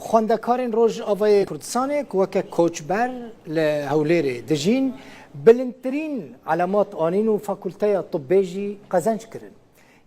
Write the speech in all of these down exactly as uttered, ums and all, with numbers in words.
Xwendekarên Rojavayê Kurdistanê ku weke koçber li Hewlêrê dijîn, bilindtirîn elemat anîn û Fakulteya Tibbê jî qezenc kirin.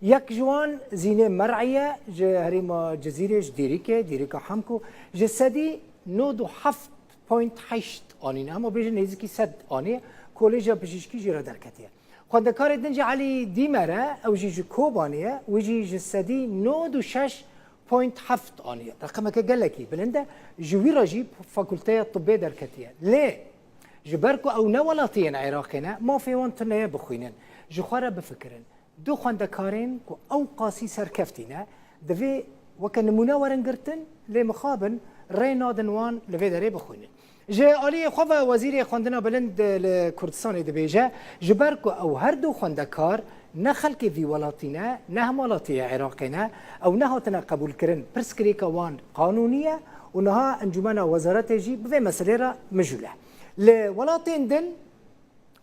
Yek ji wan Zînê Mer'î ye, ji herêma Cizîrê, ji Dîrîkê, Dîrîka Hemko, ji sedî nod û heft point heşt anîne. Hema bêjin nêzîkî sed aniye, Koleja Pizîşkî jê re derketiye. Xwendekarê din jî Elî Dîmer e, ew jî ji Kobanê ye, wî jî ji sedî nod û şeş point heft aniye. Reqemeke gelekî bilind e, ji wî re jî Fakulteya Tibbê derketiye. Lê ji ber ku ew ne welatiyên Iraqê ne, mafê wan tune ye bixwînin. Ji xwe re bifikirin. Du xwendekarên ku ew qasî serkeftî ne, divê weke nimûne werin girtin, lê mixabin rê nadin wan li vê derê bixwînin. Ji aliyê xwe ve Wezîrê Xwendina Bilind li Kurdistanê dibêje, ji ber ku ew her du xwendekar ne xelkê vî welatî ne, ne hemwelatiyê Iraqê ne, ew nehatine qebûlkirin, pirsgirêka wan qanûnî ye û niha Encûmena Wezaretê jî bi vê meselê re mijûl e. Li welatên din,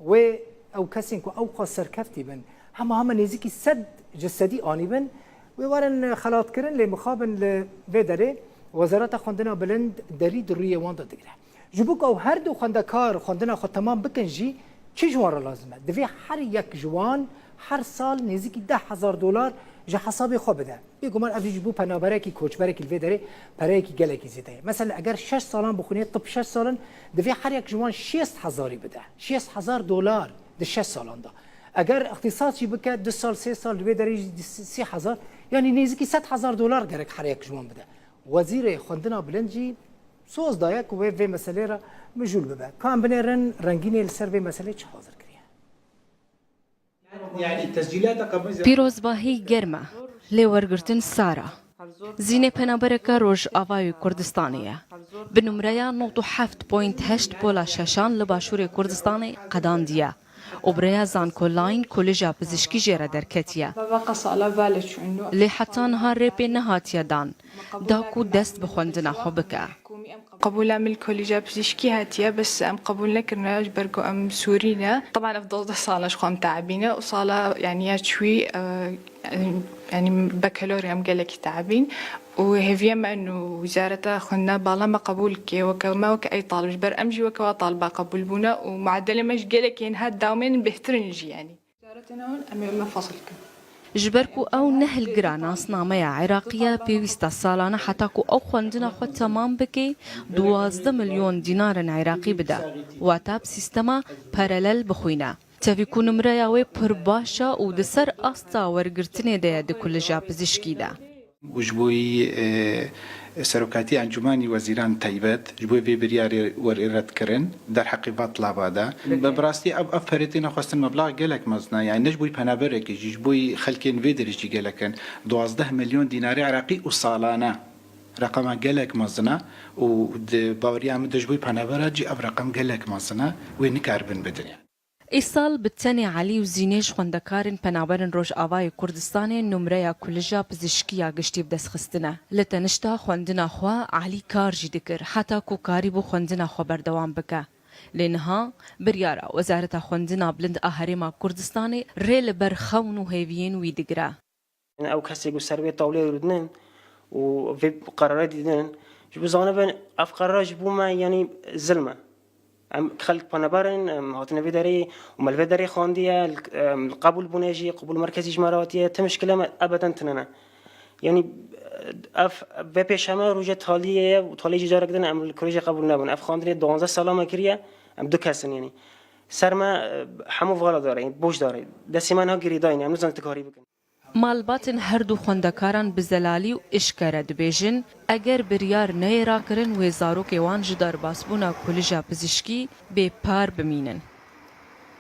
wê ew kesên ku ew qas serkeftî bin, hema hema nêzîkî sed ji sedî anîbin, wê werin xelatkirin, lê mixabin li vê derê Wezareta Xwendina Bilind derî di rûyê wan de digire. Ji bo ku ew her du xwendekar xwendina xwe temam bikin jî, çi ji wan re lazim e? Divê her yek ji wan her sal nêzîkî deh hezar dolar ji hesabê xwe bide. Bêguman ev jî ji bo penaberekî, koçberekî li vê derê pereyekî gelekî zêde ye. Mesela eger şeş salan bixwîne, tib şeş sal in, divê her yek ji wan şêst hezarî bide. Şêst hezar dolar di şeş salan de. Eger îxtîsas jî bike, du sal, sê sal, li vê derê jî sî hezar, yanî nêzîkî sed hezar dolar gerek her yek ji wan bide. Wezîrê Xwendina Bilind jî soz daye ku wê vê meselê re mijûl bibe. Ka em binêrin rengînê li ser vê meselê çi hazir kiriye? Pîrozbahî germ e, lê wergirtin sar e. Zînê penabereke Rojavayê Kurdistanê ye. Bi numreya nod û heft point heşt pola şeşan li Başûrê Kurdistanê qedandiye û bi rêya Zankolayên Koleja Pizîşkî jê re derketiye. Lê heta niha rê pê nehatiye dan da ku dest bi xwendina xwe bike. Qebûla min li Kolîja Pizîşkî hatiye, bes em qebûl nekirine, ji ber ku em Sûrî ne. Teban ev duwazdeh sal e ji xwe em teibîne û sala, yanî ya çûyî, e, yanî bakalorya em gelekî teibîn û hêviya me û Wizareta Xwendina Bala me qebûl kê, weke me weke ey talib, ji ber em jî weke wa taliba qebûl bûne û muedelê me ji gelekî yên hat dawmên bêhtir in jî, yanî. Em ê me fesil kin. Ji ber ku ew ne hilgira nasnameya Iraqî ye, pêwîst e salane heta ku ew xwendina xwe temam bike, duwazdeh milyon dînarên Iraqî bide, wata bi sîstema paralel bixwîne. Tevî ku nimreya wê pir baş e û di ser asta wergirtinê de ye di Kulîja Pizîşkî de. û ji bo yî serokatî Encûmenî Wezîran Teybet ji bo vê biryarê werê redkirin derheqê va tilaba de. Bi rastî ev ev perê têne xwestin meblax gelek mezin e, yanî ne ji bo yî penaberekê jî, ji bo yî xelkên vê derê jî gelek in. Duwazdeh milyon dînarê Iraqî û salane reqema gelek mezin e û di baweriya min de ji bo yî penabera jî ev reqem gelek mezin e, wê nikaribin bidin. Îsal bi tenê Elî û Zînê ji xwendekarên penaberên Rojavayê Kurdistanê numreya Kulîja Pizîşkî ya Giştî bi dest xistine. Li tenişta xwendina xwe Elî kar jî dikir, heta ku karîbû xwendina xwe berdewam bike. Lê niha biryara Wezareta Xwendina Bilind a Herêma Kurdistanê rê li ber xewn û hêviyên wî digire. Ew kesê ku ser wê tawlê rûdinin û vê qerarê dîtin, ji bo zanibin ev qerara ji bo me yanî zilm e. Em xelk penaber in, em hatine vê derê û me li vê derê xwendiye, em li qebûl bûne jî, qebûl merkezî ji me re hatiye, ti mişkile me ebeden tune ne. Yanî ev vê pêşeme roja taliyê ye û taliyê jî carek din em li kolejê qebûl nebûn. Ev xwendinê duwazdeh sala me kiriye, em du kes in yanî. Ser me hemû vala dare, boş dare. Destê me niha girêdayî ne, em nizanin ti karî bikin. Malbatên her du xwendekaran bi zelalî û eşkere dibêjin, eger biryar neyê rakirin wê zarokê wan ji derbasbûna Kulîja Pizîşkî bê par bimînin.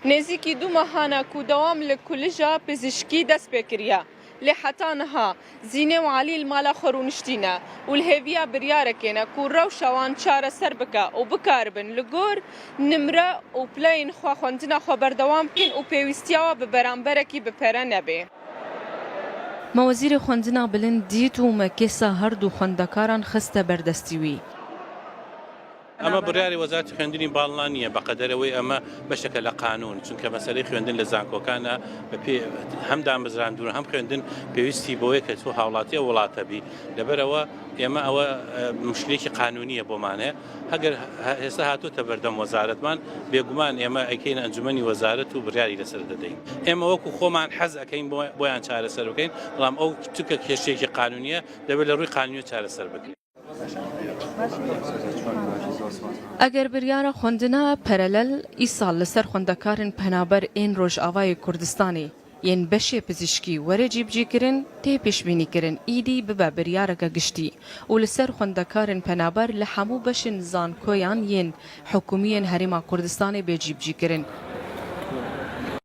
Nêzîkî du mehan e ku dewam li Kulîja Pizîşkî dest pê kiriye, lê heta niha Zînê û Elî li mala xwe rûniştîne û li hêviya biryarekê ne ku rewşa wan çareser bike û bikaribin li gor nimre û pileyên xwe xwendina xwe berdewam bikin û pêwîstiya we bi beramberekî bi pere nebê. Me Wezîrê Xwendina Bilind dît û me kêsa her du xwendekaran xiste ber destî wî. ئەمە بڕیاری وەزارەتی خوێندنی باڵا نییە، بەقەدەرەوەی ئەمە بەشێکە لە قانون، چونکە مەسەلەی خوێندن لە زانکۆکانە بە پێ هەم دامەزراندوون، هەم خوێندن پێویستی بەوەیە کە تۆ هاوڵاتی ئەو وڵاتە بی. لەبەرەوە ئێمە ئەوە، ئە، مشکلێکی قانونیە بۆمان هەیە. هەگەر هە-، ئێستا هاتووتە بەردەم وەزارەتمان، بێگومان ئێمە ئەیکەینە ئەنجومەنی وەزارەت و بڕیاری لەسەر دەدەین. ئێمە وەکو خۆمان حەز ئەکەین بۆ-، بۆیان چارەسەر بکەین، بەڵام ئەو چونکە کێشەیەکی قانونیە، دەبێت لە ڕووی قانونی چارەسەر بکرێت. ئەگەر بریارە خوندنە پەرەلەل ئیساڵ لەسەر خوندەکارن پەنابەر ên Rojavayê Kurdistanê yên beşê pizîşkî were cîbicîkirin, tê pêşbînîkirin îdî bibe biryareke giştî û li ser xwendekarên penaber li hemû beşên zankoyan yên hikûmî yên Herêma Kurdistanê bê cîbicîkirin.